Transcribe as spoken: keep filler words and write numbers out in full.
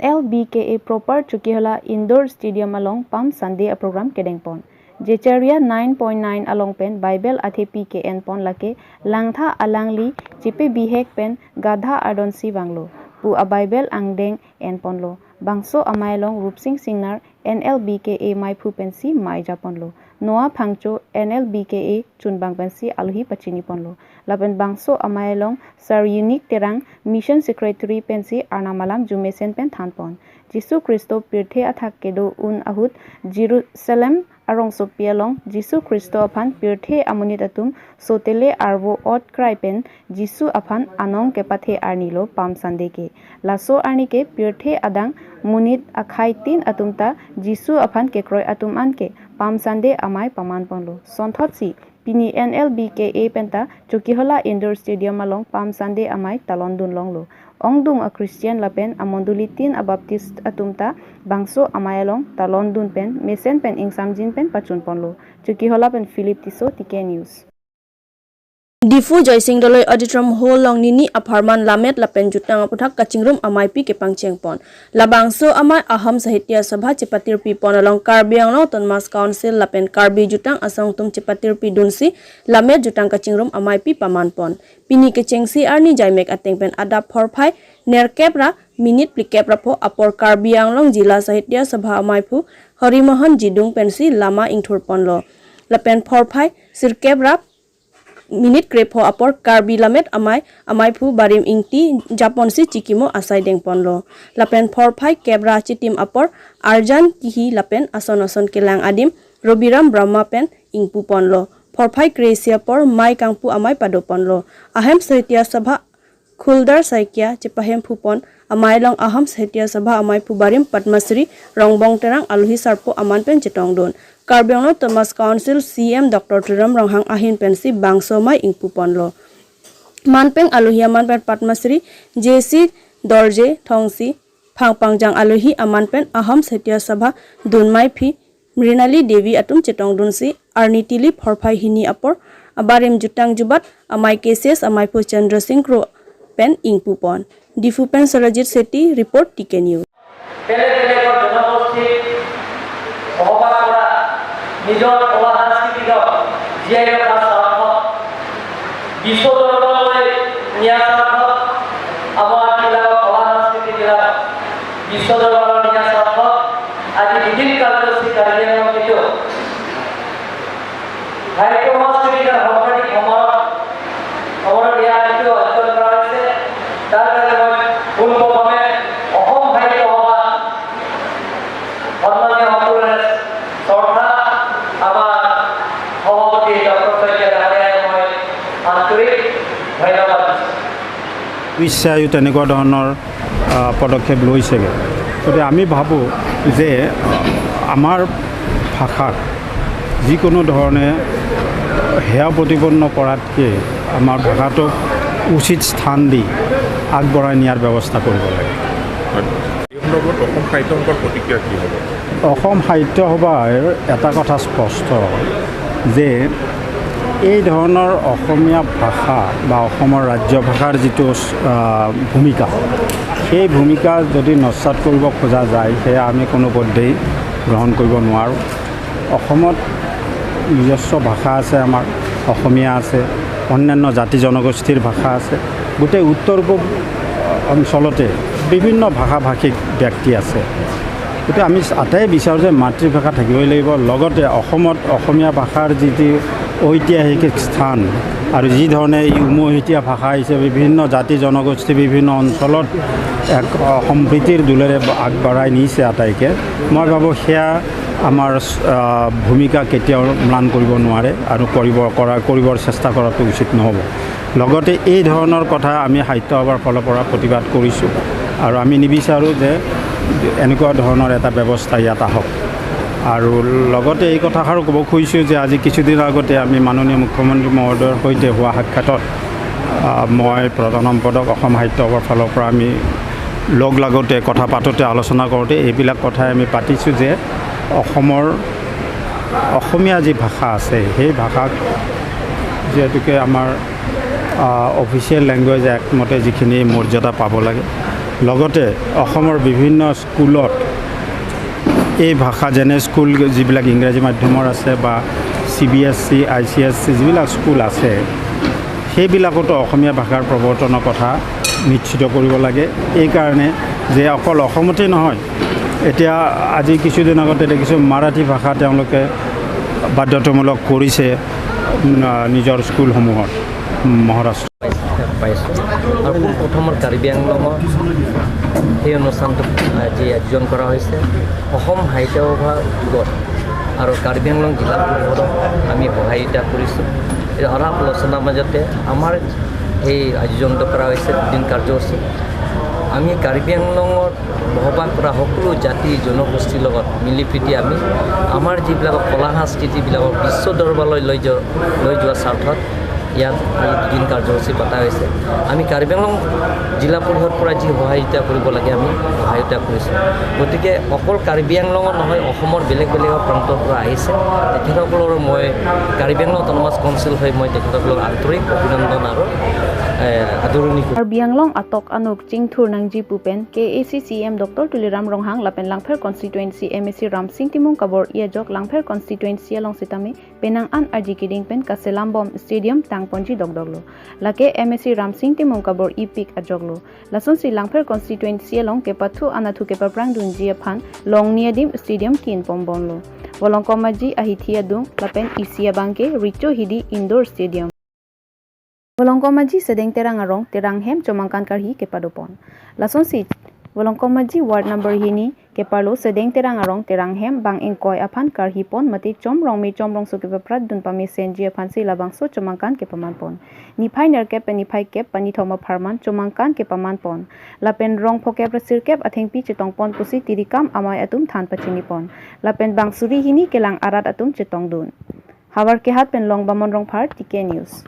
L B K A proper Chokihola Indoor Stadium along Palm Sunday aprogram kedengpon. Jacharia nine point nine along pen Bible athepi ke-enpon lake Langtha alangli chepabihek pen gadha ardonsi vanglo pu a-Bible angdeng enponlo. Bangso amei along Rupsing Singnar N L B K A meiphu pensi mei japonlo. Noah Phangcho N L B K A chunbang pensi alohi pachiniponlo. Lapen bangso amei along Sir Unique Terang Mission Secretary pensi arnam alam jumesen pen thanpon. Jisu Khristo pirthe athak kedo-un ahut Jerusalem arongsopi along Jisu Khristo aphan pirthe amonit atum sotele arvo ot krai pen Jisu aphan anong kepathe arnilo Palm Sunday ke. Laso arni ke pirthe adang monit akhai tin atum ta Jisu aphan kekroi atum an ke Palm Sunday amei pamanponlo. Sonthotsi pini N L B K A penta Chokihola Indoor Stadium along Palm Sunday amei talondun longlo. Ongdung a-Christian lapen amondoli tin a-Baptist atum ta bangso amei along talondun pen mesen pen ingsamjin pen pachunponlo. Chokihola pen Philip Tisso, T K News. Diphu Joysing Doloi Auditorium Hall along nini apharman lammet lapen jutang aputhak kachingrum ameipi kepangchengpon. Labangso amei Ahom Sahitya Sabha chepatirpipon along Karbi Anglong Autonomous Council lapen Karbi Jutang Asong atum chepatirpidunsi lammet jutang kachingrum ameipi pamanpon. Pini kechengsi arni jaimek ateng pen adap phorphai nerkep ra minit phlikep ra pho apor Karbi Anglong Jila Sahitya Sabha ameiphu Hari Mohan Jidung pensi lama ingthurponlo. Lapen phorphai sirkep ra minit krepho apor Karbi Lammet Amei ameiphu Barim Ingti japonsi chikimo asai dengponlo. Lapen phorphai kep ra chitim apor arjan kihi lapen ason ason kelang adim Robiram Brahma pen ingpuponlo. Phorphai kre-isi apor mei kangpu amei padoponlo. Ahom Sahitya Sabha Khuldar Saikia chepahemphupon amei along Ahom Sahitya Sabha ameiphu Barim Padma Shri Rongbong Terang alohi sarpo aman pen chetongdun. Karbi Anglong Autonomous Council C M Doctor Tuliram Ronghang ahin pensi bangso amei ingpuponlo. Man pen alohi aman pen Padma Shri J C Dorje Thongsi, phangpangjang alohi aman pen Ahom Sahitya Sabha dunmeiphi Mrinali Devi atum chetongdunsi arni tili phorphai hini apor abarim jutang jubat amei K C S ameiphu Chandra Singh Kro pen ingpupon. Diphu pen Sarajit Shetty report, T K News. বেলেগ বেলেগৰ জনগোষ্ঠীক সহবাস কৰা, নিজৰ কলা সংস্কৃতিক জীয়াই ৰখাৰ স্বাৰ্থত বিশ্ব দৰবাৰলৈ নিয়াৰ স্বাৰ্থত, আমাৰ যিবিলাক কলা সংস্কৃতিবিলাক বিশ্ব দৰবাৰত নিয়াৰ স্বাৰ্থত আজি বিদিন কাৰ্যসূচী কাৰ্বি আংলং যিটো সাহিত্য সংস্কৃতিৰ সৰ্বাধিক সমৰত, সমৰত ইয়াত যিটো অৰ্জন কৰা হৈছে, তাৰ কাৰণে মই পোনপ্ৰথমে অসম সাহিত্য সভা সন্মানীয় সকলোৰে শ্ৰদ্ধা আমাৰ সভাপতি ডক্টৰ শইকীয়া ডাঙৰীয়াক মই আন্তৰিক ধন্যবাদ দিছোঁ। বিশ্বায়ো তেনেকুৱা ধৰণৰ, আহ, পদক্ষেপ লৈছেগৈ। গতিকে আমি ভাবোঁ যে, আহ, আমাৰ ভাষাক যিকোনো ধৰণে হেয় প্ৰতিপন্ন কৰাতকৈ আমাৰ ভাষাটোক উচিত স্থান দি আগবঢ়াই নিয়াৰ ব্যৱস্থা কৰিব লাগে। এই সন্দৰ্ভত অসম সাহিত্য সভাৰ প্ৰতিক্ৰিয়া কি হ'ব? অসম সাহিত্য সভাৰ এটা কথা স্পষ্ট যে এই ধৰণৰ অসমীয়া ভাষা বা অসমৰ ৰাজ্য ভাষাৰ যিটো, আহ, ভূমিকা, সেই ভূমিকা যদি নস্যাৎ কৰিব খোজা যায়, সেয়া আমি কোনোপধ্যেই গ্ৰহণ কৰিব নোৱাৰোঁ। অসমত নিজস্ব ভাষা আছে আমাৰ, অসমীয়া আছে, অন্যান্য জাতি জনগোষ্ঠীৰ ভাষা আছে। গোটেই উত্তৰ পূব অঞ্চলতে বিভিন্ন ভাষা ভাষিক ব্যক্তি আছে। গতিকে আমি আটায়ে বিচাৰোঁ যে মাতৃভাষা থাকিবই লাগিব, লগতে অসমত অসমীয়া ভাষাৰ যিটো ঐতিহাসিক স্থান আৰু যি ধৰণে এই উমৈহতীয়া ভাষা হিচাপে বিভিন্ন জাতি জনগোষ্ঠী বিভিন্ন অঞ্চলত এক, আহ, সম্প্ৰীতিৰ দোলেৰে আগবঢ়াই নিছে আটাইকে, মই ভাবোঁ সেয়া আমাৰ, আহ, ভূমিকা কেতিয়াও ম্লান কৰিব নোৱাৰে আৰু কৰিব, কৰা, কৰিবৰ চেষ্টা কৰাটো উচিত নহ'ব। লগতে এই ধৰণৰ কথা আমি সাহিত্য সভাৰ ফালৰ পৰা প্ৰতিবাদ কৰিছোঁ আৰু আমি নিবিচাৰোঁ যে এনেকুৱা ধৰণৰ এটা ব্যৱস্থা ইয়াত আহক। আৰু লগতে এই কথাষাৰো ক'ব খুজিছোঁ যে আজি কিছুদিন আগতে আমি মাননীয় মুখ্যমন্ত্ৰী মহোদয়ৰ সৈতে হোৱা সাক্ষাতত, আহ, মই প্ৰধান সম্পাদক অসম সাহিত্য সভাৰ ফালৰ পৰা আমি লগ লাগোঁতে, কথা পাতোঁতে, আলোচনা কৰোঁতে এইবিলাক কথাই আমি পাতিছোঁ যে অসমৰ অসমীয়া যি ভাষা আছে, সেই ভাষাক যিহেতুকে আমাৰ, আহ, অফিচিয়েল লেংগুৱেজ এক্ট মতে যিখিনি মৰ্যাদা পাব লাগে, লগতে অসমৰ বিভিন্ন স্কুলত এই ভাষা, যেনে স্কুল যিবিলাক ইংৰাজী মাধ্যমৰ আছে বা C B S E, I C এছ ই যিবিলাক স্কুল আছে, সেইবিলাকতো অসমীয়া ভাষাৰ প্ৰৱৰ্তনৰ কথা নিশ্চিত কৰিব লাগে। এইকাৰণে যে অকল অসমতেই নহয়, এতিয়া আজি কিছুদিন আগতে দেখিছোঁ মাৰাঠী ভাষা তেওঁলোকে বাধ্যতামূলক কৰিছে, উম, নিজৰ স্কুলসমূহত, উম, মহাৰাষ্ট্ৰ। পাইছোঁ। আৰু পোনপ্ৰথমৰ কাৰ্বি আংলঙৰ সেই অনুষ্ঠানটো আজি আয়োজন কৰা হৈছে অসম সাহিত্য সভাৰ উদ্যোগত আৰু কাৰ্বি আংলং জিলা পৰিষদক আমি সহায়িকা কৰিছোঁ। এই আলাপ আলোচনাৰ মাজতে আমাৰ এই আয়োজন কৰা হৈছে দুদিন কাৰ্যসূচী। আমি কাৰ্বি আংলঙৰ বসবাস কৰা সকলো জাতি জনগোষ্ঠীৰ লগত মিলি প্ৰীতি আমি আমাৰ যিবিলাকৰ কলা সংস্কৃতিবিলাকক বিশ্ব দৰবাৰলৈ লৈ যোৱা, লৈ যোৱাৰ স্বাৰ্থত ইয়াত এই দুদিন কাৰ্যসূচী পতা হৈছে। আমি কাৰ্বি আংলং জিলা পৰিষদৰ পৰা যি সহায়িকা কৰিব লাগে আমি সহায়িকা কৰিছোঁ। গতিকে অকল কাৰ্বি আংলঙৰ নহয়, অসমৰ বেলেগ বেলেগ প্ৰান্তৰ পৰা আহিছে। তেখেতসকলৰ মই কাৰ্বি আংলং অট'নমাছ কাউন্সিল হৈ মই তেখেতসকলক আন্তৰিক অভিনন্দন আৰু, এ, আদৰণি কৰিছোঁ। Karbi Anglong atok anuk chingthur nangji pu pen K A A C C E M Doctor Tuliram Ronghang lapen Langpher constituency M A C Ramsing Timung Kabor-i ajok Langpher constituency along sitame penang an arji keding pen kaselam bom stadium tangponji dokdoklo. Lake M A C Ramsing Timung Kabor-i pik ajoklo. Lasonsi Langpher constituency along kepathu anatthu kepaprang dunji aphan Longni adim stadium kin pombomlo. Volongkom Aji ahithi adung lapen isi abangke Richo Hidi Indoor Stadium. Volongkom Aji Sedeng Terang arong Terang hem chomangkan karhi kepadopon. Lasonsi Volongkom Aji ward number hini keparlo Sedeng Terang arong Terang hem bang ingkoi aphan karhipon mate Chom Rongme Chom Rongso kepaprat dun pamesenji aphansi labangso chomangkan kepamanpon. Niphai nerkep pen niphai kep panithom apharman chomangkan kepamanpon. Lapen rong phokep ra sirkep athengpi chetongpon pusi tirikam amei atum than pachinipon. Lapen bang suri hini kelang arat atum chetongdun. Howraghat pen Longbamon Rongphar, T K News.